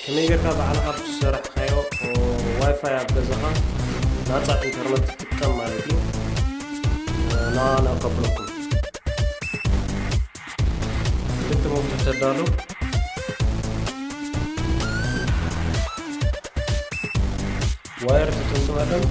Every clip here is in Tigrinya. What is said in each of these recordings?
ከመይ ጌርካ ባዕልኻ ብዝሰራሕካዮ ዋይፋይ ኣብ ገዛኻ ናጻ ኢንተርነት ትጥቀም ማለት እዩ። ና ናብ ከብለኩም። ክልተ መፍትሕ ተዳሉ። ዋየር ትጥምጥመለን።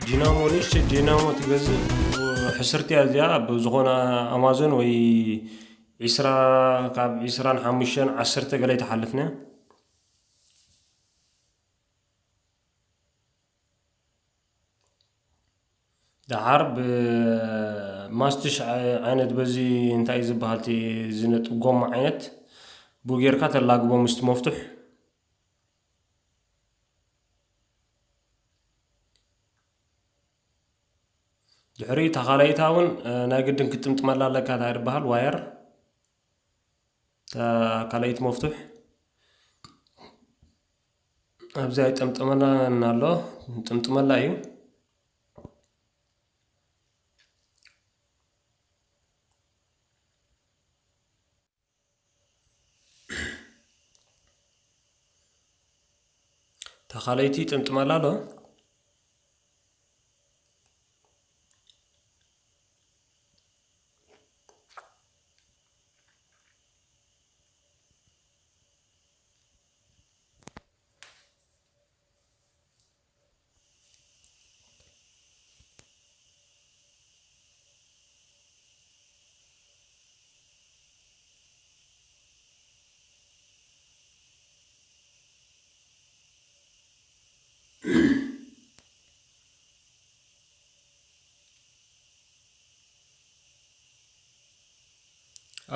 ዲናሞ፣ ንእሽተይ ዲናሞ ትገዝእ፣ ሕስርቲ እያ እዚኣ። ኣብ ዝኾነ ኣማዞን ወይ ዒስራ፣ ካብ ዒስራን ሓሙሽተን ዓሰርተ ገለ ኣይትሓልፍን እያ። ደሓር ብማስቲሽ ዓይነት፣ በዚ እንታይ እዩ ዝበሃል፣ እቲ ዝነጥብ ጎማ ዓይነት፣ ብኡ ጌርካ ተላግቦ ምስቲ መፍቱሕ። ድሕሪ እታ ካልኣይታ እውን፣ እ፣ ናይ ግድን ክትጥምጥመላ ኣለካ። እንታይ ዝበሃል ዋየር፣ እታ ካልኣይቲ መፍቱሕ ኣብዚኣ ይጠምጠመና ኣሎ፣ ጥምጥመላ እዩ። እታ ካልኣይቲ ጥምጥመላ ኣሎ።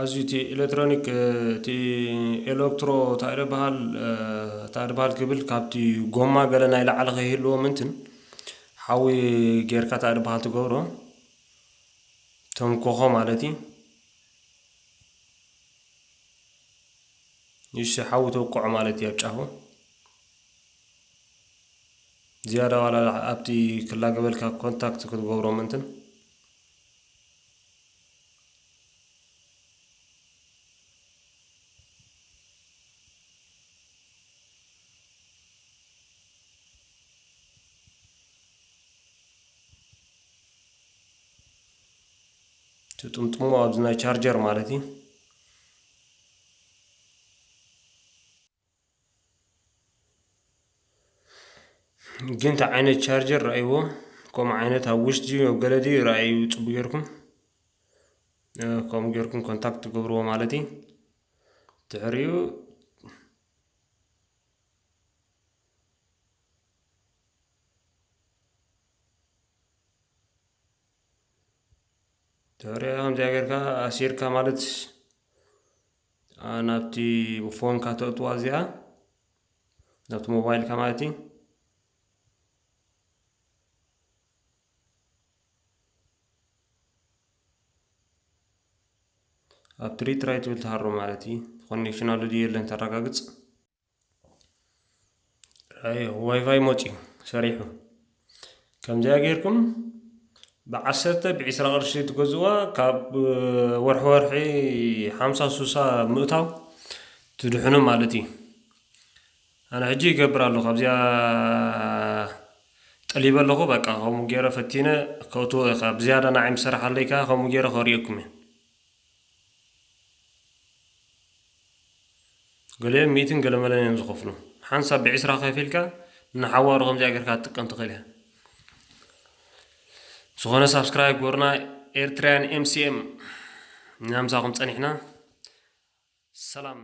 ኣዝዩ እቲ ኤሌክትሮኒክ፣ እቲ ኤሌክትሮ እንታይ ዝበሃል፣ እንታይ ዝበሃል ክብል፣ ካብቲ ጎማ ገለ ናይ ላዕሊ ከይህልዎ ምንትን ሓዊ ጌርካ እንታይ ዝበሃል ትገብሮ፣ ተንኮኾ ማለት እዩ። ንእሽቶ ሓዊ ተውቅዖ ማለት እዩ ኣብ ጫፉ። ዝያዳ ዋላ ኣብቲ ክላገበልካ ኮንታክት ክትገብሮ ምንትን። ትጥምጥሞ ኣብዚ ናይ ቻርጀር ማለት እዩ። ግን እንታይ ዓይነት ቻርጀር ረኣይዎ፣ ከምኡ ዓይነት ኣብ ውሽጢ ኣብ ገለ ድዩ ረኣዩ ጽቡቅ ጌርኩም፣ እ፣ ከምኡ ጌርኩም ኮንታክት ትገብርዎ ማለት እዩ። ድሕሪኡ ተወሪያ ከምዚኣ ጌርካ ኣሲርካ ማለት፣ ኣ፣ ናብቲ ፎንካ ተእትዋ እዚኣ፣ ናብቲ ሞባይልካ ማለት እዩ። ኣብ ትሪት ትራይ ትብል ትሃሮ ማለት እዩ። ኮኔክሽን ኣሎ ድዩ የለን ተረጋግጽ። ኣይ፣ ዋይፋይ መፂኡ ሰሪሑ። ከምዚኣ ጌርኩም ብዓሰርተ ብዒስራ ቅርሺ ትገዝእዋ፣ ካብ ወርሒ ወርሒ ሓምሳ ሱሳ ምእታው ትድሕኑ ማለት እዩ። ኣነ ሕጂ ይገብር ኣለኹ፣ ካብዚኣ ጠሊበ ኣለኹ። በቃ ከምኡ ገይረ ፈቲነ ከእትዎ፣ ካብ ዝያዳ ንዓይ ምሰርሓለይ ከኣ ከምኡ ገይረ ከርእየኩም እየ። ገሊኦም ሚእትን ገለመለን እዮም ዝኸፍሉ። ሓንሳብ ብዒስራ ከፊልካ ንሓዋሩ ከምዚኣ ጌርካ ክትጥቀም ትኽእል ኢኻ። ዝኾነ ሳብስክራይብ ጎርና ኤርትራያን ኤም ሲ ኤም ኢና ምሳኹም ጸኒሕና። ሰላም።